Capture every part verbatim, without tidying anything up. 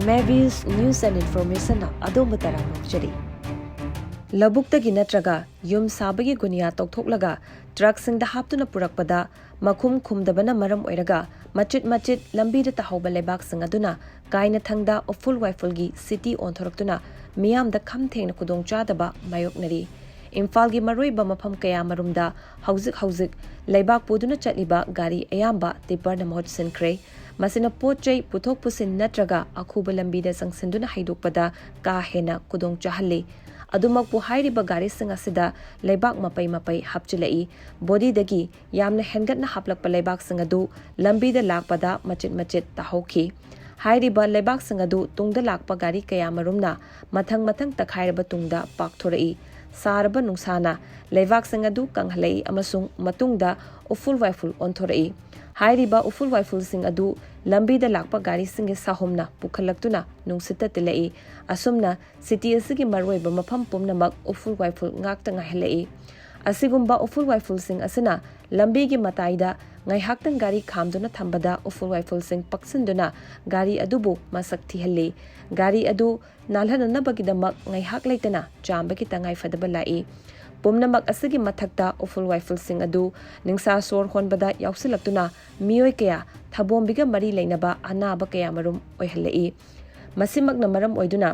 Mavis News and Informationꯅ ꯑꯗꯣꯝꯕꯨ ꯇꯔꯥꯝꯅ ꯑꯣꯛꯆꯔꯤ꯫ ꯂꯧꯕꯨꯛꯇꯒꯤ ꯅꯠꯇ꯭ꯔꯒ ꯌꯨꯝ ꯁꯥꯕꯒꯤ ꯒꯨꯅꯤꯌꯥ ꯇꯧꯊꯣꯛꯂꯒ ꯇ꯭ꯔꯛꯁꯤꯡꯗ ꯍꯥꯞꯇꯨꯅ ꯄꯨꯔꯛꯄꯗ ꯃꯈꯨꯝ ꯈꯨꯝꯗꯕꯅ ꯃꯔꯝ ꯑꯣꯏꯔꯒ ꯃꯆꯤꯠ ꯃꯆꯤꯠ ꯂꯝꯕꯤꯗ ꯇꯥꯍꯧꯕ ꯂꯩꯕꯥꯛꯁꯤꯡ ꯑꯗꯨꯅ ꯀꯥꯏꯅꯊꯪꯗ ꯎꯐꯨꯜ ꯋꯥꯏꯐꯨꯜꯒꯤ city ꯑꯣꯟꯊꯣꯔꯛꯇꯨꯅ ꯃꯤꯌꯥꯝꯗ ꯈꯝ ꯊꯦꯡꯅ ꯈꯨꯗꯣꯡꯆꯥꯗꯕ ꯃꯥꯌꯣꯛꯅꯔꯤ꯫ ꯏꯝꯐꯥꯜꯒꯤ ꯃꯔꯨꯑꯣꯏꯕ ꯃꯐꯝ ꯀꯌꯥꯃꯔꯨꯝꯗ ꯍꯧꯖꯤꯛ ꯍꯧꯖꯤꯛ ꯂꯩꯕꯥꯛ ꯄꯨꯗꯨꯅ ꯆꯠꯂꯤꯕ ꯒꯥꯔꯤ ꯑꯌꯥꯝꯕ tipperꯅ ꯃꯍꯨꯠ ꯁꯤꯟꯈ꯭ꯔꯦ꯫ ꯃꯁꯤꯅ ꯄꯣꯠ ꯆꯩ ꯄꯨꯊꯣꯛ ꯄꯨꯁꯤꯟ ꯅꯠꯇ꯭ꯔꯒ ꯑꯈꯨꯕ ꯂꯝꯕꯤꯗ ꯆꯪꯁꯤꯟꯗꯨꯅ ꯍꯩꯗꯣꯛꯄꯗ ꯀꯥ ꯍꯦꯟꯅ ꯈꯨꯗꯣꯡ ꯆꯥꯍꯜꯂꯤ꯫ ꯑꯗꯨꯃꯛꯄꯨ ꯍꯥꯏꯔꯤꯕ ꯒꯥꯔꯤꯁꯤꯡ ꯑꯁꯤꯗ ꯂꯩꯕꯥꯛ ꯃꯄꯩ ꯃꯄꯩ ꯍꯥꯞꯆꯤꯜꯂꯛꯏ꯫ ꯕꯣꯗꯤꯗꯒꯤ ꯌꯥꯝꯅ ꯍꯦꯟꯒꯠꯅ ꯍꯥꯞꯂꯛꯄ ꯂꯩꯕꯥꯛꯁꯤꯡ ꯑꯗꯨ ꯂꯝꯕꯤꯗ ꯂꯥꯛꯄꯗ ꯃꯆꯤꯠ ꯃꯆꯤꯠ ꯇꯥꯍꯧꯈꯤ꯫ ꯍꯥꯏꯔꯤꯕ ꯂꯩꯕꯥꯛꯁꯤꯡ ꯑꯗꯨ ꯇꯨꯡꯗ ꯂꯥꯛꯄ ꯒꯥꯔꯤ ꯀꯌꯥꯃꯔꯨꯝꯅ ꯃꯊꯪ ꯃꯊꯪ ꯇꯛꯈꯥꯏꯔꯕ ꯇꯨꯡꯗ ꯄꯥꯛꯊꯣꯔꯛꯏ꯫ ꯁꯥꯔꯕ ꯅꯨꯡꯁꯥꯅ ꯂꯩꯕꯥꯛꯁꯤꯡ ꯑꯗꯨ ꯀꯪꯍꯜꯂꯛꯏ ꯑꯃꯁꯨꯡ ꯃꯇꯨꯡꯗ ꯎꯐꯨꯜ ꯋꯥꯏꯐꯨꯜ ꯑꯣꯟꯊꯣꯔꯛꯏ꯫ ꯍꯥꯏꯔꯤꯕ ꯎꯐꯨꯜ ꯋꯥꯏꯐꯨꯜꯁꯤꯡ ꯑꯗꯨ ꯂꯝꯕꯤꯗ ꯂꯥꯛꯄ ꯒꯥꯔꯤꯁꯤꯡꯒꯤ ꯁꯥꯍꯨꯝꯅ ꯄꯨꯈꯠꯂꯛꯇꯨꯅ ꯅꯨꯡꯁꯤꯠꯇ ꯇꯤꯜꯂꯛꯏ꯫ ꯑꯁꯨꯝꯅ city ꯑꯁꯤꯒꯤ ꯃꯔꯨꯑꯣꯏꯕ ꯃꯐꯝ ꯄꯨꯝꯅꯃꯛ ꯎꯐꯨꯜ ꯋꯥꯏꯐꯨꯜ ꯉꯥꯛꯇ ꯉꯥꯏꯍꯜꯂꯛꯏ꯫ ꯑꯁꯤꯒꯨꯝꯕ ꯎꯐꯨꯜ ꯋꯥꯏꯐꯨꯜꯁꯤꯡ ꯑꯁꯤꯅ ꯂꯝꯕꯤꯒꯤ ꯃꯇꯥꯏꯗ ꯉꯥꯏꯍꯥꯛꯇꯪ ꯒꯥꯔꯤ ꯈꯥꯝꯗꯨꯅ ꯊꯝꯕꯗ ꯎꯐꯨꯜ ꯋꯥꯏꯐꯨꯜꯁꯤꯡ ꯄꯛꯁꯤꯟꯗꯨꯅ ꯒꯥꯔꯤ ꯑꯗꯨꯕꯨ ꯃꯁꯛ ꯊꯤꯍꯜꯂꯤ꯫ ꯒꯥꯔꯤ ꯑꯗꯨ ꯅꯥꯜꯍꯟꯅꯅꯕꯒꯤꯗꯃꯛ ꯉꯥꯏꯍꯥꯛ ꯂꯩꯇꯅ ꯆꯥꯝꯕꯒꯤ ꯇꯉꯥꯏ ꯐꯗꯕ ꯂꯥꯛꯏ꯫ ꯄꯨꯝꯅꯃꯛ ꯑꯁꯤꯒꯤ ꯃꯊꯛꯇ ꯎꯐꯨꯜ ꯋꯥꯏꯐꯨꯜꯁꯤꯡ ꯑꯗꯨ ꯅꯤꯡꯁꯥ ꯁꯣꯔ ꯍꯣꯟꯕꯗ ꯌꯥꯎꯁꯤꯜꯂꯛꯇꯨꯅ ꯃꯤꯑꯣꯏ ꯀꯌꯥ ꯊꯕꯣꯝꯕꯤꯒ ꯃꯔꯤ ꯂꯩꯅꯕ ꯑꯅꯥꯕ ꯀꯌꯥꯃꯔꯨꯝ ꯑꯣꯏꯍꯜꯂꯛꯏ꯫ ꯃꯁꯤꯃꯛꯅ ꯃꯔꯝ ꯑꯣꯏꯗꯨꯅ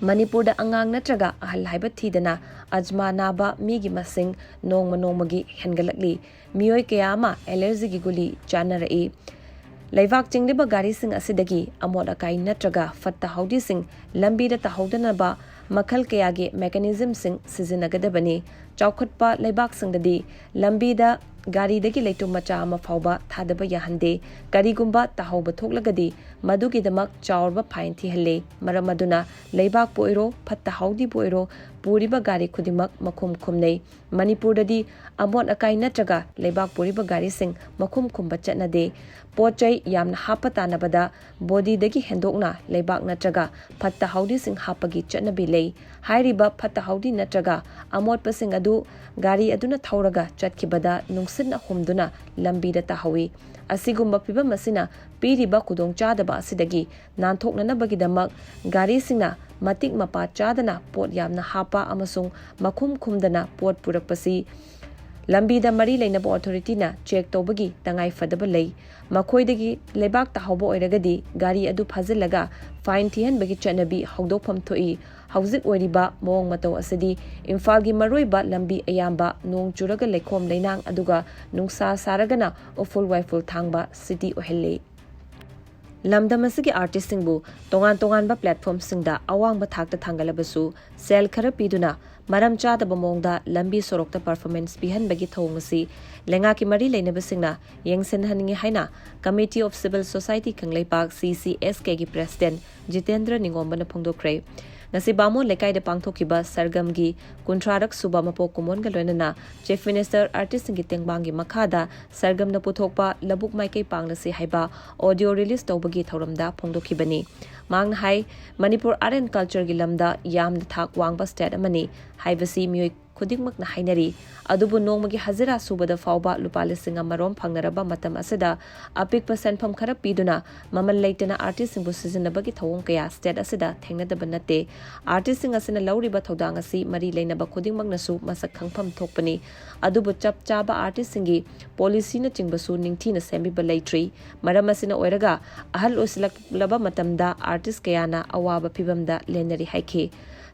ꯃꯅꯤꯄꯨꯔꯗ ꯑꯉꯥꯡ ꯅꯠꯇ꯭ꯔꯒ ꯑꯍꯜ ꯍꯥꯏꯕ ꯊꯤꯗꯅ ꯑꯖꯃꯥ ꯅꯥꯕ ꯃꯤꯒꯤ ꯃꯁꯤꯡ ꯅꯣꯡꯃ ꯅꯣꯡꯃꯒꯤ ꯍꯦꯟꯒꯠꯂꯛꯂꯤ꯫ ꯃꯤꯑꯣꯏ ꯀꯌꯥ ꯑꯃ allergyꯒꯤ ꯒꯨꯂꯤ ꯆꯥꯅꯔꯛꯏ꯫ ꯂꯩꯕꯥꯛ ꯆꯤꯡꯂꯤꯕ ꯒꯥꯔꯤꯁꯤꯡ ꯑꯁꯤꯗꯒꯤ ꯑꯃꯣꯠ ꯑꯀꯥꯏ ꯅꯠꯇ꯭ꯔꯒ ꯐꯠꯇ ꯍꯥꯎꯗꯤꯁꯤꯡ ꯂꯝꯕꯤꯗ ꯇꯥꯍꯧꯗꯅꯕ ꯃꯈꯜ ꯀꯌꯥꯒꯤ mechanismꯁꯤꯡ ꯁꯤꯖꯤꯟꯅꯒꯗꯕꯅꯤ꯫ ꯆꯥꯎꯈꯠꯄ ꯂꯩꯕꯥꯛꯁꯤꯡꯗꯗꯤ ꯂꯝꯕꯤꯗ ꯒꯥꯔꯤꯗꯒꯤ ꯂꯩꯇꯨꯝ ꯃꯆꯥ ꯑꯃ ꯐꯥꯎꯕ ꯊꯥꯗꯕ ꯌꯥꯍꯟꯗꯦ꯫ ꯀꯔꯤꯒꯨꯝꯕ ꯇꯥꯍꯧꯕ ꯊꯣꯛꯂꯒꯗꯤ ꯃꯗꯨꯒꯤꯗꯃꯛ ꯆꯥꯎꯔꯕ fine ꯊꯤꯍꯜꯂꯦ꯫ ꯃꯔꯝ ꯑꯗꯨꯅ ꯂꯩꯕꯥꯛꯄꯨ ꯑꯣꯏꯔꯣ, ꯐꯠꯇ ꯍꯥꯎꯗꯤꯕꯨ ꯑꯣꯏꯔꯣ, ꯄꯨꯔꯤꯕ ꯒꯥꯔꯤ ꯈꯨꯗꯤꯡꯃꯛ ꯃꯈꯨꯝ ꯈꯨꯝꯅꯩ꯫ ꯃꯅꯤꯄꯨꯔꯗꯗꯤ ꯑꯃꯣꯠ ꯑꯀꯥꯏ ꯅꯠꯇ꯭ꯔꯒ ꯂꯩꯕꯥꯛ ꯄꯨꯔꯤꯕ ꯒꯥꯔꯤꯁꯤꯡ ꯃꯈꯨꯝ ꯈꯨꯝꯕ ꯆꯠꯅꯗꯦ꯫ ꯄꯣꯠ ꯆꯩ ꯌꯥꯝꯅ ꯍꯥꯞꯄ ꯇꯥꯟꯅꯕꯗ ꯕꯣꯗꯤꯗꯒꯤ ꯍꯦꯟꯗꯣꯛꯅ ꯂꯩꯕꯥꯛ ꯅꯠꯇ꯭ꯔꯒ ꯐꯠꯇ ꯍꯥꯎꯗꯤꯁꯤꯡ ꯍꯥꯞꯄꯒꯤ ꯆꯠꯅꯕꯤ ꯂꯩ꯫ ꯍꯥꯏꯔꯤꯕ ꯐꯠꯇ ꯍꯥꯎꯗꯤ ꯅꯠꯇ꯭ꯔꯒ ꯑꯃꯣꯠꯄꯁꯤꯡ ꯑꯗꯨ ꯒꯥꯔꯤ ꯑꯗꯨꯅ ꯊꯧꯔꯒ ꯆꯠꯈꯤꯕꯗ ꯅꯨꯡꯁꯤꯠ ꯁꯤꯠꯅ ꯍꯨꯝꯗꯨꯅ ꯂꯝꯕꯤꯗ ꯇꯥꯍꯧꯏ꯫ ꯑꯁꯤꯒꯨꯝꯕ ꯐꯤꯚꯝ ꯑꯁꯤꯅ ꯄꯤꯔꯤꯕ ꯈꯨꯗꯣꯡꯆꯥꯗꯕ ꯑꯁꯤꯗꯒꯤ ꯅꯥꯟꯊꯣꯛꯅꯅꯕꯒꯤꯗꯃꯛ ꯒꯥꯔꯤꯁꯤꯡꯅ ꯃꯇꯤꯛ ꯃꯄꯥ ꯆꯥꯗꯅ ꯄꯣꯠ ꯌꯥꯝꯅ ꯍꯥꯞꯄ ꯑꯃꯁꯨꯡ ꯃꯈꯨꯝ ꯈꯨꯝꯗꯅ ꯄꯣꯠ ꯄꯨꯔꯛꯄꯁꯤ ꯂꯝꯕꯤꯗ ꯃꯔꯤ ꯂꯩꯅꯕ ꯑꯣꯊꯣꯔꯤꯇꯤꯅ ꯆꯦꯛ ꯇꯧꯕꯒꯤ ꯇꯉꯥꯏ ꯐꯗꯕ ꯂꯩ꯫ ꯃꯈꯣꯏꯗꯒꯤ ꯂꯩꯕꯥꯛ ꯇꯥꯍꯧꯕ ꯑꯣꯏꯔꯒꯗꯤ ꯒꯥꯔꯤ ꯑꯗꯨ ꯐꯥꯖꯤꯜꯂꯒ ꯐꯥꯏꯟ ꯊꯤꯍꯟꯕꯒꯤ ꯆꯠꯅꯕꯤ ꯍꯧꯗꯣꯛꯐꯝ ꯊꯣꯛꯏ꯫ ꯍꯧꯖꯤꯛ ꯑꯣꯏꯔꯤꯕ ꯃꯑꯣꯡ ꯃꯇꯧ ꯑꯁꯤꯗꯤ ꯏꯝꯐꯥꯜꯒꯤ ꯃꯔꯨꯑꯣꯏꯕ ꯂꯝꯕꯤ ꯑꯌꯥꯝꯕ ꯅꯣꯡ ꯆꯨꯔꯒ ꯂꯩꯈꯣꯝ ꯂꯩꯅꯥꯡ ꯑꯗꯨꯒ ꯅꯨꯡꯁꯥ ꯁꯥꯔꯒꯅ ꯎꯐꯨꯜ ꯋꯥꯏꯐꯨꯜ ꯊꯥꯡꯕ ꯁꯤꯇꯤ ꯑꯣꯏꯍꯜꯂꯤ꯫ ꯂꯝꯗꯝ ꯑꯁꯤꯒꯤ ꯑꯥꯔꯇꯤꯁꯁꯤꯡꯕꯨ ꯇꯣꯉꯥꯟ ꯇꯣꯉꯥꯟꯕ ꯄ꯭ꯂꯦꯠꯐꯣꯝꯁꯤꯡꯗ ꯑꯋꯥꯡꯕ ꯊꯥꯛꯇ ꯊꯥꯡꯒꯠꯂꯕꯁꯨ ꯁꯦꯜ ꯈꯔ ꯄꯤꯗꯨꯅ ꯃꯔꯝ ꯆꯥꯗꯕ ꯃꯑꯣꯡꯗ ꯂꯝꯕꯤ ꯁꯣꯔꯣꯛꯇ ꯄꯔꯐꯣꯔꯃꯦꯟꯁ ꯄꯤꯍꯟꯕꯒꯤ ꯊꯧꯑꯣꯡ ꯑꯁꯤ ꯂꯩꯉꯥꯛꯀꯤ ꯃꯔꯤ ꯂꯩꯅꯕꯁꯤꯡꯅ ꯌꯦꯡꯁꯤꯟꯍꯟꯅꯤꯡꯏ ꯍꯥꯏꯅ Committee of Civil Society ꯈꯪꯂꯩꯄꯥꯛ C C S K ꯒꯤ ꯄ꯭ꯔꯦꯁꯤꯗꯦꯟ ꯖꯤꯇꯦꯟꯗ꯭ꯔ ꯅꯤꯉꯣꯝꯕꯅ ꯐꯣꯡꯗꯣꯛꯈ꯭ꯔꯦ꯫ ꯉꯁꯤ ꯕꯥꯃꯣꯟ ꯂꯩꯀꯥꯏꯗ ꯄꯥꯡꯊꯣꯛꯈꯤꯕ ꯁꯔꯒꯝꯒꯤ ꯀꯨꯟꯊ꯭ꯔꯥꯔꯛ ꯁꯨꯕ ꯃꯄꯣꯛ ꯀꯨꯝꯑꯣꯟꯒ ꯂꯣꯏꯅꯅ ꯆꯤꯐ ꯃꯤꯅꯤꯁꯇꯔ ꯑꯥꯔꯇꯤꯁꯁꯤꯡꯒꯤ ꯇꯦꯡꯕꯥꯡꯒꯤ ꯃꯈꯥꯗ ꯁꯔꯒꯝꯅ ꯄꯨꯊꯣꯛꯄ ꯂꯧꯕꯨꯛ ꯃꯥꯏꯀꯩ ꯄꯥꯡꯂꯁꯤ ꯍꯥꯏꯕ ꯑꯣꯗꯤꯑꯣ ꯔꯤꯂꯤꯖ ꯇꯧꯕꯒꯤ ꯊꯧꯔꯝꯗ ꯐꯣꯡꯗꯣꯛꯈꯤꯕꯅꯤ꯫ ꯃꯍꯥꯛꯅ ꯍꯥꯏ, ꯃꯅꯤꯄꯨꯔ ꯑꯥꯔꯠ ꯑꯦꯟ ꯀꯜꯆꯔꯒꯤ ꯂꯝꯗ ꯌꯥꯝꯅ ꯊꯥꯛ ꯋꯥꯡꯕ ꯁ꯭ꯇꯦꯠ ꯑꯃꯅꯤ ꯍꯥꯏꯕꯁꯤ ꯃꯤꯑꯣꯏ ꯈꯨꯗꯤꯡꯃꯛꯅ ꯍꯥꯏꯅꯔꯤ꯫ ꯑꯗꯨꯕꯨ ꯅꯣꯡꯃꯒꯤ ꯍꯖꯤꯔꯥ ꯁꯨꯕꯗ ꯐꯥꯎꯕ ꯂꯨꯄꯥ ꯂꯤꯁꯤꯡ ꯑꯃꯔꯣꯝ ꯐꯪꯅꯔꯕ ꯃꯇꯝ ꯑꯁꯤꯗ ꯑꯄꯤꯛꯄ ꯁꯦꯟꯐꯝ ꯈꯔ ꯄꯤꯗꯨꯅ ꯃꯃꯜ ꯂꯩꯇꯅ ꯑꯥꯔꯇꯤꯁꯁꯤꯡꯕꯨ ꯁꯤꯖꯤꯟꯅꯕꯒꯤ ꯊꯧꯑꯣꯡ ꯀꯌꯥ ꯁ꯭ꯇꯦꯠ ꯑꯁꯤꯗ ꯊꯦꯡꯅꯗꯕ ꯅꯠꯇꯦ꯫ ꯑꯥꯔꯇꯤꯁꯁꯤꯡ ꯑꯁꯤꯅ ꯂꯧꯔꯤꯕ ꯊꯧꯗꯥꯡ ꯑꯁꯤ ꯃꯔꯤ ꯂꯩꯅꯕ ꯈꯨꯗꯤꯡꯃꯛꯅꯁꯨ ꯃꯁꯛ ꯈꯪꯐꯝ ꯊꯣꯛꯄꯅꯤ꯫ ꯑꯗꯨꯕꯨ ꯆꯞ ꯆꯥꯕ ꯑꯥꯔꯇꯤꯁꯁꯤꯡꯒꯤ ꯄꯣꯂꯤꯁꯤꯅꯆꯤꯡꯕꯁꯨ ꯅꯤꯡꯊꯤꯅ ꯁꯦꯝꯕꯤꯕ ꯂꯩꯇ꯭ꯔꯤ꯫ ꯃꯔꯝ ꯑꯁꯤꯅ ꯑꯣꯏꯔꯒ ꯑꯍꯜ ꯑꯣꯏꯁꯤꯜꯂꯛꯂꯕ ꯃꯇꯝꯗ ꯑꯥꯔꯇꯤꯁ ꯀꯌꯥꯅ ꯑꯋꯥꯕ ꯐꯤꯚꯝꯗ ꯂꯦꯟꯅꯔꯤ ꯍꯥꯏꯈꯤ꯫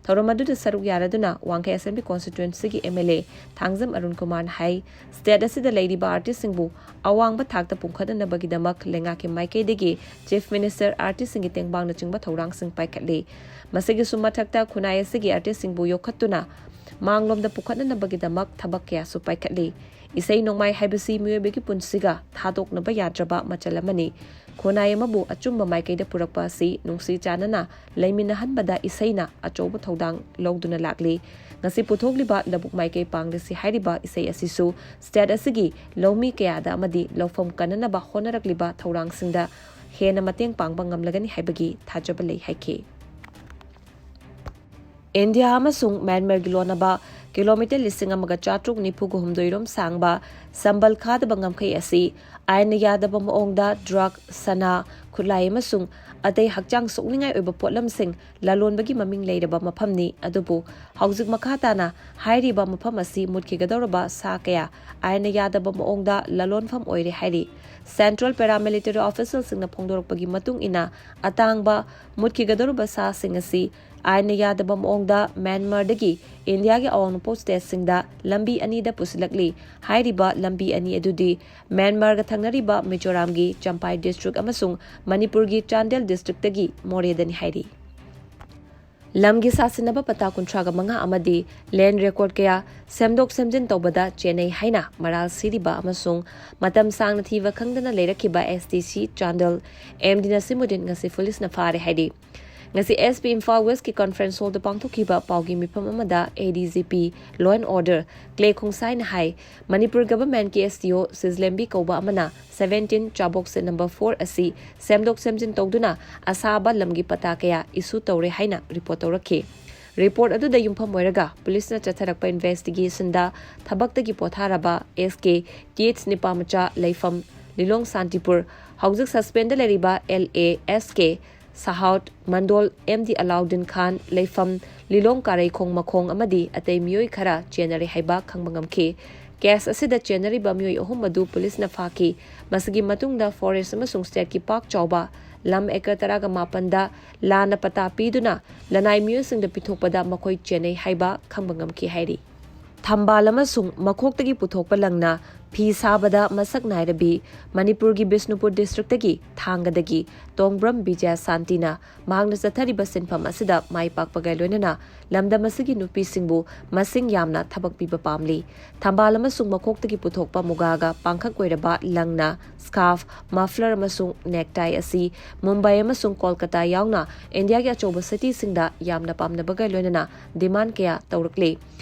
ꯊꯧꯔꯝ ꯑꯗꯨꯗ ꯁꯔꯨꯛ ꯌꯥꯔꯗꯨꯅ ꯋꯥꯡꯈꯩ ꯑꯁꯦꯝꯕ꯭ꯂꯤ ꯀꯣꯟꯁꯇꯤꯇ꯭ꯋꯦꯟꯁꯤꯒꯤ M L A Thangjam Arun ꯀꯨꯃꯥꯔꯅ ꯍꯥꯏ, ꯁ꯭ꯇꯦꯠ ꯑꯁꯤꯗ ꯂꯩꯔꯤꯕ ꯑꯥꯔꯇꯤꯁꯁꯤꯡꯕꯨ ꯑꯋꯥꯡꯕ ꯊꯥꯛꯇ ꯄꯨꯡꯈꯠꯅꯅꯕꯒꯤꯗꯃꯛ ꯂꯩꯉꯥꯛꯀꯤ ꯃꯥꯏꯀꯩꯗꯒꯤ ꯆꯤꯐ ꯃꯤꯅꯤꯁꯇꯔ, ꯑꯥꯔꯇꯤꯁꯁꯤꯡꯒꯤ ꯇꯦꯡꯕꯥꯡꯅꯆꯤꯡꯕ ꯊꯧꯔꯥꯡꯁꯤꯡ ꯄꯥꯏꯈꯠꯂꯤ꯫ ꯃꯁꯤꯒꯤꯁꯨ ꯃꯊꯛꯇ ꯈꯨꯟꯅꯥꯏ ꯑꯁꯤꯒꯤ ꯑꯥꯔꯇꯤꯁꯁꯤꯡꯕꯨ ꯌꯣꯛꯈꯠꯇꯨꯅ ꯃꯥꯡꯂꯣꯝꯗ ꯄꯨꯈꯠꯅꯅꯕꯒꯤꯗꯃꯛ ꯊꯕꯛ ꯀꯌꯥꯁꯨ ꯄꯥꯏꯈꯠꯂꯤ꯫ ꯏꯁꯩ ꯅꯣꯡꯃꯥꯏ ꯍꯥꯏꯕꯁꯤ ꯃꯤꯑꯣꯏꯕꯒꯤ ꯄꯨꯟꯁꯤꯒ ꯊꯥꯗꯣꯛꯅꯕ ꯌꯥꯗ꯭ꯔꯕ ꯃꯆꯜ ꯑꯃꯅꯤ꯫ ꯈꯨꯟꯅꯥꯏ ꯑꯃꯕꯨ ꯑꯆꯨꯝꯕ ꯃꯥꯏꯀꯩꯗ ꯄꯨꯔꯛꯄ ꯑꯁꯤ ꯅꯨꯡꯁꯤ ꯆꯥꯟꯅꯅ ꯂꯩꯃꯤꯟꯅꯍꯟꯕꯗ ꯏꯁꯩꯅ ꯑꯆꯧꯕ ꯊꯧꯗꯥꯡ ꯂꯧꯗꯨꯅ ꯂꯥꯛꯂꯤ꯫ ꯉꯁꯤ ꯄꯨꯊꯣꯛꯂꯤꯕ ꯂꯧꯕꯨꯛ ꯃꯥꯏꯀꯩ ꯄꯥꯡꯂꯁꯤ ꯍꯥꯏꯔꯤꯕ ꯏꯁꯩ ꯑꯁꯤꯁꯨ ꯁ꯭ꯇꯦꯠ ꯑꯁꯤꯒꯤ ꯂꯧꯃꯤ ꯀꯌꯥꯗ ꯑꯃꯗꯤ ꯂꯧꯐꯝ ꯀꯟꯅꯅꯕ ꯍꯣꯠꯅꯔꯛꯂꯤꯕ ꯊꯧꯔꯥꯡꯁꯤꯡꯗ ꯍꯦꯟꯅ ꯃꯇꯦꯡ ꯄꯥꯡꯕ ꯉꯝꯂꯒꯅꯤ ꯍꯥꯏꯕꯒꯤ ꯊꯥꯖꯕ ꯂꯩ ꯍꯥꯏꯈꯤ꯫ ꯏꯟꯗꯤꯌꯥ ꯑꯃꯁꯨꯡ ꯃ꯭ꯌꯥꯟꯃꯥꯔꯒꯤ ꯂꯣꯟꯅꯕ ꯀꯤꯂꯣꯃꯤꯇꯔ ꯂꯤꯁꯤꯡ ꯑꯃꯒ ꯆꯥꯇ꯭ꯔꯨꯛ ꯅꯤꯐꯨꯒ ꯍꯨꯝꯗꯣꯏ ꯔꯣꯝ ꯁꯥꯡꯕ ꯁꯝꯕꯜ ꯈꯥꯗꯕ ꯉꯝꯈꯩ ꯑꯁꯤ ꯑꯥꯏꯟꯅ ꯌꯥꯗꯕ ꯃꯑꯣꯡꯗ ꯗ꯭ꯔꯒ, ꯁꯅꯥ, ꯈꯨꯠꯂꯥꯏ ꯑꯃꯁꯨꯡ ꯑꯇꯩ ꯍꯛꯆꯥꯡ ꯁꯣꯛꯅꯤꯡꯉꯥꯏ ꯑꯣꯏꯕ ꯄꯣꯠꯂꯝꯁꯤꯡ ꯂꯂꯣꯟꯕꯒꯤ ꯃꯃꯤꯡ ꯂꯩꯔꯕ ꯃꯐꯝꯅꯤ꯫ ꯑꯗꯨꯕꯨ ꯍꯧꯖꯤꯛ ꯃꯈꯥ ꯇꯥꯅ ꯍꯥꯏꯔꯤꯕ ꯃꯐꯝ ꯑꯁꯤ ꯃꯨꯠꯈꯤꯒꯗꯧꯔꯕ ꯁꯥ ꯀꯌꯥ ꯑꯥꯏꯟꯅ ꯌꯥꯗꯕ ꯃꯑꯣꯡꯗ ꯂꯂꯣꯟꯐꯝ ꯑꯣꯏꯔꯦ ꯍꯥꯏꯔꯤ꯫ ꯁꯦꯟꯇ꯭ꯔꯦꯜ ꯄꯦꯔꯥꯃꯤꯂꯤꯇꯔꯤ ꯑꯣꯐꯤꯁꯤꯌꯦꯜꯁꯤꯡꯅ ꯐꯣꯡꯗꯣꯔꯛꯄꯒꯤ ꯃꯇꯨꯡ ꯏꯟꯅ, ꯑꯇꯥꯡꯕ ꯃꯨꯠꯈꯤꯒꯗꯧꯔꯕ ꯁꯥꯁꯤꯡ ꯑꯁꯤ ꯑꯥꯏꯟꯅ ꯌꯥꯗꯕ ꯃꯑꯣꯡꯗ ꯃ꯭ꯌꯥꯟꯃꯥꯔꯗꯒꯤ ꯏꯟꯗꯤꯌꯥꯒꯤ ꯑꯋꯥꯡ ꯅꯣꯡꯄꯣꯛ ꯁ꯭ꯇꯦꯠꯁꯤꯡꯗ ꯂꯝꯕꯤ ꯑꯅꯤꯗ ꯄꯨꯁꯤꯜꯂꯛꯂꯤ꯫ ꯍꯥꯏꯔꯤꯕ ꯂꯝꯕꯤ ꯑꯅꯤ ꯑꯗꯨꯗꯤ ꯃ꯭ꯌꯥꯟꯃꯥꯔꯒ ꯊꯪꯅꯔꯤꯕ ꯃꯤꯖꯣꯔꯥꯝꯒꯤ ꯆꯝꯄꯥꯏ ꯗꯤꯁꯇ꯭ꯔꯤꯛ ꯑꯃꯁꯨꯡ ꯃꯅꯤꯄꯨꯔꯒꯤ ꯆꯥꯟꯗꯦꯜ ꯗꯤꯁꯇ꯭ꯔꯤꯛꯇꯒꯤ ꯃꯣꯔꯦꯗꯅꯤ ꯍꯥꯏꯔꯤ꯫ ꯂꯝꯒꯤ ꯁꯥꯁꯤꯟꯅꯕ ꯄꯇꯥ ꯀꯨꯟꯊ꯭ꯔꯥꯒ ꯃꯉꯥ ꯑꯃꯗꯤ ꯂꯦꯟ ꯔꯦꯀꯣꯔꯗ ꯀꯌꯥ ꯁꯦꯝꯗꯣꯛ ꯁꯦꯝꯖꯤꯟ ꯇꯧꯕꯗ ꯆꯦꯟꯅꯩ ꯍꯥꯏꯅ ꯃꯔꯥꯜ ꯁꯤꯔꯤꯕ ꯑꯃꯁꯨꯡ ꯃꯇꯝ ꯁꯥꯡꯅ ꯊꯤꯕ ꯈꯪꯗꯅ ꯂꯩꯔꯛꯈꯤꯕ ꯑꯦꯁ ꯗꯤ ꯁꯤ ꯆꯥꯟꯗꯦꯜ ꯑꯦꯝ ꯗꯤ ꯅꯁꯤꯃꯨꯗꯤꯟ ꯉꯁꯤ ꯄꯨꯂꯤꯁꯅ ꯐꯥꯔꯦ ꯍꯥꯏꯔꯤ꯫ ꯉꯁꯤ ꯑꯦꯁ ꯄꯤ ꯏꯝꯐꯥꯜ ꯋꯦꯁꯀꯤ ꯀꯟꯐꯔꯦꯟꯁ ꯍꯣꯜꯗ ꯄꯥꯡꯊꯣꯛꯈꯤꯕ ꯄꯥꯎꯒꯤ ꯃꯤꯐꯝ ꯑꯃꯗ A D G P Law and Order ꯀ꯭ꯂꯦ ꯈꯣꯡꯁꯥꯏꯅ ꯍꯥꯏ, ꯃꯅꯤꯄꯨꯔ ꯒꯚꯔꯟꯃꯦꯟꯠꯀꯤ ꯑꯦꯁ ꯗꯤ ꯑꯣ ꯁꯤꯖꯂꯦꯝꯕꯤ ꯀꯧꯕ ꯑꯃꯅ seventeen ꯆꯥꯕꯣꯛꯁꯦ number four ꯑꯁꯤ ꯁꯦꯝꯗꯣꯛ ꯁꯦꯝꯖꯤꯟ ꯇꯧꯗꯨꯅ ꯑꯁꯥꯕ ꯂꯝꯒꯤ ꯄꯇꯥ ꯀꯌꯥ ꯏꯁꯨ ꯇꯧꯔꯦ ꯍꯥꯏꯅ ꯔꯤꯄꯣꯔꯠ ꯇꯧꯔꯛꯈꯤ꯫ ꯔꯤꯄꯣꯔꯠ ꯑꯗꯨꯗ ꯌꯨꯝꯐꯝ ꯑꯣꯏꯔꯒ ꯄꯨꯂꯤꯁꯅ ꯆꯠꯊꯔꯛꯄ ꯏꯟꯚꯦꯁꯇꯤꯒꯦꯁꯟꯗ ꯊꯕꯛꯇꯒꯤ ꯄꯣꯊꯥꯔꯕ ꯑꯦꯁ ꯀꯦ ꯇꯤ ꯑꯩꯆ ꯅꯤꯄꯥꯃꯆꯥ ꯂꯩꯐꯝ ꯂꯤꯂꯣꯡ ꯁꯥꯟꯇꯤꯄꯨꯔ, ꯍꯧꯖꯤꯛ ꯁꯁꯄꯦꯟꯗ ꯂꯩꯔꯤꯕ ꯑꯦꯜ ꯑꯦ ꯑꯦꯁ ꯀꯦ ꯁꯍꯥꯎꯠ, ꯃꯟꯗꯣꯜ ꯑꯦꯝ ꯗꯤ ꯑꯂꯥꯎꯗꯤꯟ ꯈꯥꯟ ꯂꯩꯐꯝ ꯂꯤꯂꯣꯡ ꯀꯥꯔꯩꯈꯣꯡ ꯃꯈꯣꯡ ꯑꯃꯗꯤ ꯑꯇꯩ ꯃꯤꯑꯣꯏ ꯈꯔ ꯆꯦꯟꯅꯔꯦ ꯍꯥꯏꯕ ꯈꯪꯕ ꯉꯝꯈꯤ꯫ ꯀꯦꯁ ꯑꯁꯤꯗ ꯆꯦꯟꯅꯔꯤꯕ ꯃꯤꯑꯣꯏ ꯑꯍꯨꯝ ꯑꯗꯨ ꯄꯨꯂꯤꯁꯅ ꯐꯥꯈꯤ꯫ ꯃꯁꯤꯒꯤ ꯃꯇꯨꯡꯗ ꯐꯣꯔꯦꯁ ꯑꯃꯁꯨꯡ ꯁ꯭ꯇꯦꯠꯀꯤ ꯄꯥꯛ ꯆꯥꯎꯕ ꯂꯝ ꯑꯦꯀꯔ ꯇꯔꯥꯒ ꯃꯥꯄꯟꯗ ꯂꯥꯟꯅ ꯄꯇꯥ ꯄꯤꯗꯨꯅ ꯂꯅꯥꯏ ꯃꯤꯑꯣꯏꯁꯤꯡꯗ ꯄꯤꯊꯣꯛꯄꯗ ꯃꯈꯣꯏ ꯆꯦꯟꯅꯩ ꯍꯥꯏꯕ ꯈꯪꯕ ꯉꯝꯈꯤ ꯍꯥꯏꯔꯤ꯫ ꯊꯝꯕꯥꯜ ꯑꯃꯁꯨꯡ ꯃꯈꯣꯛꯇꯒꯤ ꯄꯨꯊꯣꯛꯄ ꯂꯪꯅ ꯐꯤ ꯁꯥꯕꯗ ꯃꯁꯛ ꯅꯥꯏꯔꯕꯤ ꯃꯅꯤꯄꯨꯔꯒꯤ ꯕꯤꯁꯅꯨꯄꯨꯔ ꯗꯤꯁꯇ꯭ꯔꯤꯛꯇꯒꯤ ꯊꯥꯡꯒꯗꯒꯤ ꯇꯣꯡꯕ꯭ꯔꯝ ꯕꯤꯖꯌ ꯁꯥꯟꯇꯤꯅ ꯃꯍꯥꯛꯅ ꯆꯠꯊꯔꯤꯕ ꯁꯤꯟꯐꯝ ꯑꯁꯤꯗ ꯃꯥꯏ ꯄꯥꯛꯄꯒ ꯂꯣꯏꯅꯅ ꯂꯝꯗꯝ ꯑꯁꯤꯒꯤ ꯅꯨꯄꯤꯁꯤꯡꯕꯨ ꯃꯁꯤꯡ ꯌꯥꯝꯅ ꯊꯕꯛ ꯄꯤꯕ ꯄꯥꯝꯂꯤ꯫ ꯊꯝꯕꯥꯜ ꯑꯃꯁꯨꯡ ꯃꯈꯣꯛꯇꯒꯤ ꯄꯨꯊꯣꯛꯄ ꯃꯨꯒꯥꯒ ꯄꯥꯡꯈꯛ ꯑꯣꯏꯔꯕ ꯂꯪꯅ, ꯁ꯭ꯀꯥꯔꯐ, ꯃꯐꯂꯔ ꯑꯃꯁꯨꯡ ꯅꯦꯛꯇꯥꯏ ꯑꯁꯤ ꯃꯨꯝꯕꯥꯏ ꯑꯃꯁꯨꯡ ꯀꯣꯜꯀꯇꯥ ꯌꯥꯎꯅ ꯏꯟꯗꯤꯌꯥꯒꯤ ꯑꯆꯧꯕ ꯁꯤꯇꯤꯁꯤꯡꯗ ꯌꯥꯝꯅ ꯄꯥꯝꯅꯕꯒ ꯂꯣꯏꯅꯅ ꯗꯤꯃꯥꯟ ꯀꯌꯥ ꯇꯧꯔꯛꯂꯤ꯫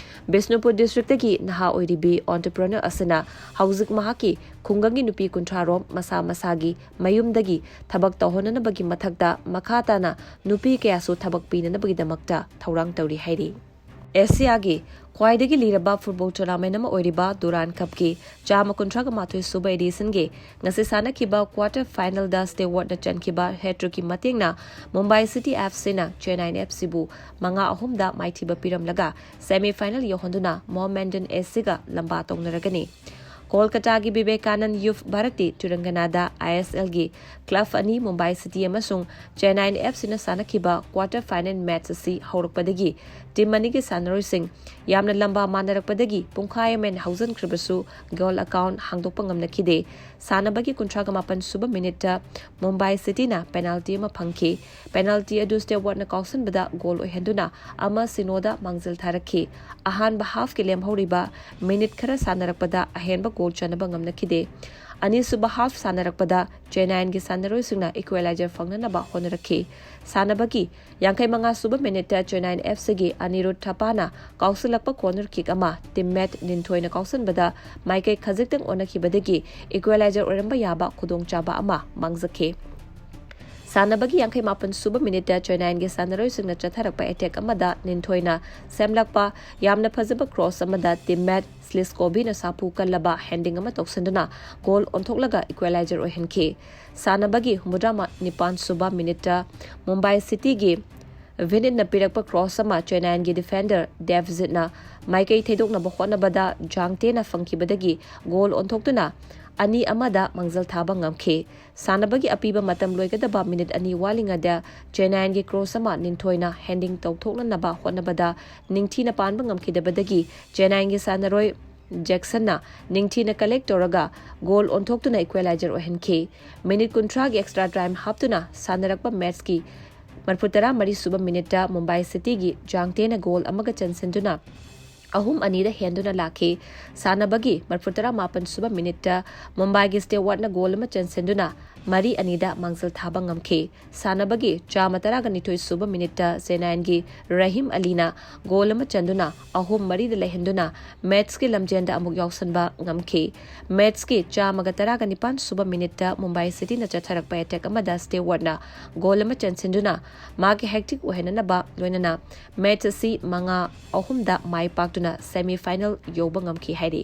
ꯕꯤꯁꯅꯨꯄꯨꯔ ꯗꯤꯁꯇ꯭ꯔꯤꯛꯇꯒꯤ ꯅꯍꯥ ꯑꯣꯏꯔꯤꯕꯤ ꯑꯣꯟꯇꯔꯄ꯭ꯔꯤꯅꯔ ꯑꯁꯤꯅ ꯍꯧꯖꯤꯛ ꯃꯍꯥꯛꯀꯤ ꯈꯨꯡꯒꯪꯒꯤ ꯅꯨꯄꯤ ꯀꯨꯟꯊ꯭ꯔꯥ ꯔꯣꯝ ꯃꯁꯥ ꯃꯁꯥꯒꯤ ꯃꯌꯨꯝꯗꯒꯤ ꯊꯕꯛ ꯇꯧꯍꯟꯅꯅꯕꯒꯤ ꯃꯊꯛꯇ ꯃꯈꯥ ꯇꯥꯅ ꯅꯨꯄꯤ ꯀꯌꯥꯁꯨ ꯊꯕꯛ ꯄꯤꯅꯅꯕꯒꯤꯗꯃꯛꯇ ꯊꯧꯔꯥꯡ ꯇꯧꯔꯤ ꯍꯥꯏꯔꯤ꯫ ꯑꯦꯁꯤꯌꯥꯒꯤ ꯈ꯭ꯋꯥꯏꯗꯒꯤ ꯂꯤꯔꯕ ꯐꯨꯠꯕꯣꯜ ꯇꯣꯔꯅꯥꯃꯦꯟ ꯑꯃ ꯑꯣꯏꯔꯤꯕ ꯗꯨꯔꯥꯟ ꯀꯞꯀꯤ ꯆꯥꯝꯃ ꯀꯨꯟꯊ꯭ꯔꯥꯒ ꯃꯥꯊꯣꯏ ꯁꯨꯕ ꯑꯦꯗꯤꯁꯟꯒꯤ ꯉꯁꯤ ꯁꯥꯟꯅꯈꯤꯕ ꯀ꯭ꯋꯥꯔꯇꯔ ꯐꯥꯏꯅꯦꯜꯗ ꯁ꯭ꯇꯦꯋꯥꯔꯠꯅ ꯆꯟꯈꯤꯕ ꯍꯦꯇ꯭ꯔꯤꯛꯀꯤ ꯃꯇꯦꯡꯅ ꯃꯨꯝꯕꯥꯏ ꯁꯤꯇꯤ ꯑꯦꯐ ꯁꯤꯅ ꯆꯦꯟꯅꯥꯏꯟ ꯑꯦꯐ ꯁꯤꯕꯨ ꯃꯉꯥ ꯑꯍꯨꯝꯗ ꯃꯥꯏꯊꯤꯕ ꯄꯤꯔꯝꯂꯒ ꯁꯦꯃꯤ ꯐꯥꯏꯅꯦꯜ ꯌꯧꯍꯟꯗꯨꯅ ꯃꯣꯍꯃꯦꯟꯗꯟ ꯑꯦꯁ ꯁꯤꯒ ꯂꯝꯕꯥ ꯇꯧꯅꯔꯒꯅꯤ꯫ ꯀꯣꯜꯀꯇꯥꯒꯤ ꯕꯤꯕꯦꯀꯥꯅꯟ ꯌꯨꯐ ꯚꯥꯔꯇꯤ ꯇꯨꯔꯪꯒꯅꯥꯗ ꯑꯥꯏ ꯑꯦꯁ ꯑꯦꯜꯒꯤ ꯀ꯭ꯂꯕ ꯑꯅꯤ ꯃꯨꯝꯕꯥꯏ ꯁꯤꯇꯤ ꯑꯃꯁꯨꯡ ꯆꯦꯟꯅꯥꯏꯟ ꯑꯦꯐ ꯁꯤꯅ ꯁꯥꯟꯅꯈꯤꯕ ꯀ꯭ꯋꯥꯔꯇꯔ ꯐꯥꯏꯅꯦꯜ ꯃꯦꯆ ꯑꯁꯤ ꯍꯧꯔꯛꯄꯗꯒꯤ ꯇꯤꯝ ꯑꯅꯤꯒꯤ ꯁꯥꯟꯅꯔꯣꯏꯁꯤꯡ ꯌꯥꯝꯅ ꯂꯝꯕꯥ ꯃꯥꯟꯅꯔꯛꯄꯗꯒꯤ ꯄꯨꯡꯈꯥꯏ ꯑꯃ ꯍꯦꯟꯅ ꯍꯧꯖꯤꯟꯈ꯭ꯔꯕꯁꯨ ꯒꯣꯜ ꯑꯦꯀꯥꯎꯟ ꯍꯥꯡꯗꯣꯛꯄ ꯉꯝꯅꯈꯤꯗꯦ꯫ ꯁꯥꯟꯅꯕꯒꯤ ꯀꯨꯟꯊ꯭ꯔꯥꯒ ꯃꯥꯄꯟ ꯁꯨꯕ ꯃꯤꯅꯤꯠꯇ ꯃꯨꯝꯕꯥꯏ ꯁꯤꯇꯤꯅ ꯄꯦꯅꯥꯜꯇꯤ ꯑꯃ ꯐꯪꯈꯤ꯫ ꯄꯦꯅꯥꯜꯇꯤ ꯑꯗꯨ ꯁ꯭ꯇꯦꯋꯥꯔꯠꯅ ꯀꯥꯎꯁꯟꯕꯗ ꯒꯣꯜ ꯑꯣꯏꯍꯟꯗꯨꯅ ꯑꯃ ꯁꯤꯅꯣꯗ ꯃꯥꯡꯖꯤꯜ ꯊꯥꯔꯛꯈꯤ꯫ ꯑꯍꯥꯟꯕ ꯍꯥꯐꯀꯤ ꯂꯦꯝꯍꯧꯔꯤꯕ ꯃꯤꯅꯤꯠ ꯈꯔ ꯁꯥꯟꯅꯔꯛꯄꯗ ꯑꯍꯦꯟꯕ ꯒꯣꯜ ꯆꯟꯅꯕ ꯉꯝꯅꯈꯤꯗꯦ꯫ ꯑꯅꯤꯁꯨꯕ ꯍꯥꯐ ꯁꯥꯟꯅꯔꯛꯄꯗ ꯆꯦꯟꯅꯥꯏꯟꯒꯤ ꯁꯥꯟꯅꯔꯣꯏꯁꯤꯡꯅ ꯏꯀ꯭ꯋꯦꯂꯥꯏꯖꯔ ꯐꯪꯅꯅꯕ ꯍꯣꯠꯅꯔꯛꯈꯤ꯫ ꯁꯥꯟꯅꯕꯒꯤ ꯌꯥꯡꯈꯩ ꯃꯉꯥ ꯁꯨꯕ ꯃꯤꯅꯤꯠꯇ ꯆꯦꯟꯅꯥꯏꯟ ꯑꯦꯐ ꯁꯤꯒꯤ ꯑꯅꯤꯔꯨꯗ ꯊꯥꯄꯥꯅ ꯀꯥꯎꯁꯤꯜꯂꯛꯄ ꯀꯣꯔꯅꯔ ꯀꯤꯛ ꯑꯃ ꯇꯤꯝꯃꯦꯠ ꯅꯤꯟꯊꯣꯏꯅ ꯀꯥꯎꯁꯟꯕꯗ ꯃꯥꯏꯀꯩ ꯈꯖꯤꯛꯇꯪ ꯑꯣꯟꯅꯈꯤꯕꯗꯒꯤ ꯏꯀ꯭ꯋꯦꯂꯥꯏꯖꯔ ꯑꯣꯏꯔꯝꯕ ꯌꯥꯕ ꯈꯨꯗꯣꯡꯆꯥꯕ ꯑꯃ ꯃꯥꯡꯖꯈꯤ꯫ ꯁꯥꯟꯅꯕꯒꯤ ꯌꯥꯡꯈꯩ ꯃꯥꯄꯟ ꯁꯨꯕ ꯃꯤꯅꯤꯠꯇ ꯆꯦꯟꯅꯥꯏꯟꯒꯤ ꯁꯥꯟꯅꯔꯣꯏꯁꯤꯡꯅ ꯆꯠꯊꯔꯛꯄ ꯑꯦꯇꯦꯛ ꯑꯃꯗ ꯅꯤꯟꯊꯣꯏꯅ ꯁꯦꯝꯂꯛꯄ ꯌꯥꯝꯅ ꯐꯖꯕ ꯀ꯭ꯔꯣꯁ ꯑꯃꯗ ꯇꯤꯝꯃꯦꯠ ꯁ꯭ꯂꯤꯁꯀꯣꯕꯤꯅ ꯁꯥꯐꯨ ꯀꯜꯂꯕ ꯍꯦꯟꯗꯤꯡ ꯑꯃ ꯇꯧꯁꯤꯟꯗꯨꯅ ꯒꯣꯜ ꯑꯣꯟꯊꯣꯛꯂꯒ ꯏꯀ꯭ꯋꯦꯂꯥꯏꯖꯔ ꯑꯣꯏꯍꯟꯈꯤ꯫ ꯁꯥꯟꯅꯕꯒꯤ ꯍꯨꯝꯐꯨꯇꯔꯥ ꯅꯤꯄꯥꯟ ꯁꯨꯕ ꯃꯤꯅꯤꯠꯇ ꯃꯨꯝꯕꯥꯏ ꯁꯤꯇꯤꯒꯤ ꯚꯤꯅꯤꯠꯅ ꯄꯤꯔꯛꯄ ꯀ꯭ꯔꯣꯁ ꯑꯃ ꯆꯦꯟꯅꯥꯏꯟꯒꯤ ꯗꯤꯐꯦꯟꯗꯔ ꯗꯦꯚꯖꯤꯠꯅ ꯃꯥꯏꯀꯩ ꯊꯩꯗꯣꯛꯅꯕ ꯍꯣꯠꯅꯕꯗ ꯖꯥꯡꯇꯦꯅ ꯐꯪꯈꯤꯕꯗꯒꯤ ꯒꯣꯜ ꯑꯣꯟꯊꯣꯛꯇꯨꯅ ꯑꯅꯤ ꯑꯃꯗ ꯃꯥꯡꯖꯤꯜ ꯊꯥꯕ ꯉꯝꯈꯤ꯫ ꯁꯥꯟꯅꯕꯒꯤ ꯑꯄꯤꯕ ꯃꯇꯝ ꯂꯣꯏꯒꯗꯕ ꯃꯤꯅꯤꯠ ꯑꯅꯤ ꯋꯥꯠꯂꯤꯉꯩꯗ ꯆꯦꯟꯅꯥꯏꯟꯒꯤ ꯀ꯭ꯔꯣꯁ ꯑꯃ ꯅꯤꯟꯊꯣꯏꯅ ꯍꯦꯟꯗꯤꯡ ꯇꯧꯊꯣꯛꯅꯅꯕ ꯍꯣꯠꯅꯕꯗ ꯅꯤꯡꯊꯤꯅ ꯄꯥꯟꯕ ꯉꯝꯈꯤꯗꯕꯗꯒꯤ ꯆꯦꯟꯅꯥꯏꯟꯒꯤ ꯁꯥꯟꯅꯔꯣꯏ ꯖꯦꯛꯁꯟꯅ ꯅꯤꯡꯊꯤꯅ ꯀꯂꯦꯛ ꯇꯧꯔꯒ ꯒꯣꯜ ꯑꯣꯟꯊꯣꯛꯇꯨꯅ ꯏꯀ꯭ꯋꯦꯂꯥꯏꯖꯔ ꯑꯣꯏꯍꯟꯈꯤ꯫ ꯃꯤꯅꯤꯠ ꯀꯨꯟꯊ꯭ꯔꯥꯒꯤ ꯑꯦꯛꯁꯇ꯭ꯔꯥ ꯇꯥꯏꯝ ꯍꯥꯞꯇꯨꯅ ꯁꯥꯟꯅꯔꯛꯄ ꯃꯦꯆꯀꯤ ꯃꯔꯐꯨꯇꯔꯥ ꯃꯔꯤ ꯁꯨꯕ ꯃꯤꯅꯤꯠꯇ ꯃꯨꯝꯕꯥꯏ ꯁꯤꯇꯤꯒꯤ ꯖꯥꯡꯇꯦꯅ ꯒꯣꯜ ꯑꯃꯒ ꯆꯟꯁꯤꯟꯗꯨꯅ ꯑꯍꯨꯝ ꯑꯅꯤꯗ ꯍꯦꯟꯗꯨꯅ ꯂꯥꯛꯈꯤ꯫ ꯁꯥꯟꯅꯕꯒꯤ ꯃꯔꯐꯨꯇꯔꯥ ꯃꯥꯄꯟ ꯁꯨꯕ ꯃꯤꯅꯤꯠꯇ ꯃꯨꯝꯕꯥꯏꯒꯤ ꯁ꯭ꯇꯦꯋꯥꯔꯠꯅ ꯒꯣꯜ ꯑꯃ ꯆꯟꯁꯤꯟꯗꯨꯅ ꯃꯔꯤ ꯑꯅꯤꯗ ꯃꯥꯡꯖꯤꯜ ꯊꯥꯕ ꯉꯝꯈꯤ꯫ ꯁꯥꯟꯅꯕꯒꯤ ꯆꯥꯝꯃ ꯇꯔꯥꯒ ꯅꯤꯊꯣꯏ ꯁꯨꯕ ꯃꯤꯅꯤꯠꯇ ꯆꯦꯟꯅꯥꯏꯟꯒꯤ ꯔꯍꯤꯝ ꯑꯂꯤꯅ ꯒꯣꯜ ꯑꯃ ꯆꯟꯗꯨꯅ ꯑꯍꯨꯝ ꯃꯔꯤꯗ ꯂꯩꯍꯟꯗꯨꯅ ꯃꯦꯠꯁꯀꯤ ꯂꯝꯖꯦꯟꯗ ꯑꯃꯨꯛ ꯌꯥꯎꯁꯟꯕ ꯉꯝꯈꯤ꯫ ꯃꯦꯠꯁꯀꯤ ꯆꯥꯝꯃꯒ ꯇꯔꯥꯒ ꯅꯤꯄꯥꯟ ꯁꯨꯕ ꯃꯤꯅꯤꯠꯇ ꯃꯨꯝꯕꯥꯏ ꯁꯤꯇꯤꯅ ꯆꯠꯊꯔꯛꯄ ꯑꯦꯇꯦꯛ ꯑꯃꯗ ꯁ꯭ꯇꯦꯋꯥꯔꯠꯅ ꯒꯣꯜ ꯑꯃ ꯆꯟꯁꯤꯟꯗꯨꯅ ꯃꯥꯒꯤ ꯍꯦꯛꯇ꯭ꯔꯤꯛ ꯑꯣꯏꯍꯟꯅꯅꯕ ꯂꯣꯏꯅꯅ ꯃꯦꯠꯁ ꯑꯁꯤ ꯃꯉꯥ ꯑꯍꯨꯝꯗ ꯃꯥꯏ ꯄꯥꯛꯇꯨꯅ ꯁꯦꯃꯤ ꯐꯥꯏꯅꯦꯜ ꯌꯧꯕ ꯉꯝꯈꯤ ꯍꯥꯏꯔꯤ꯫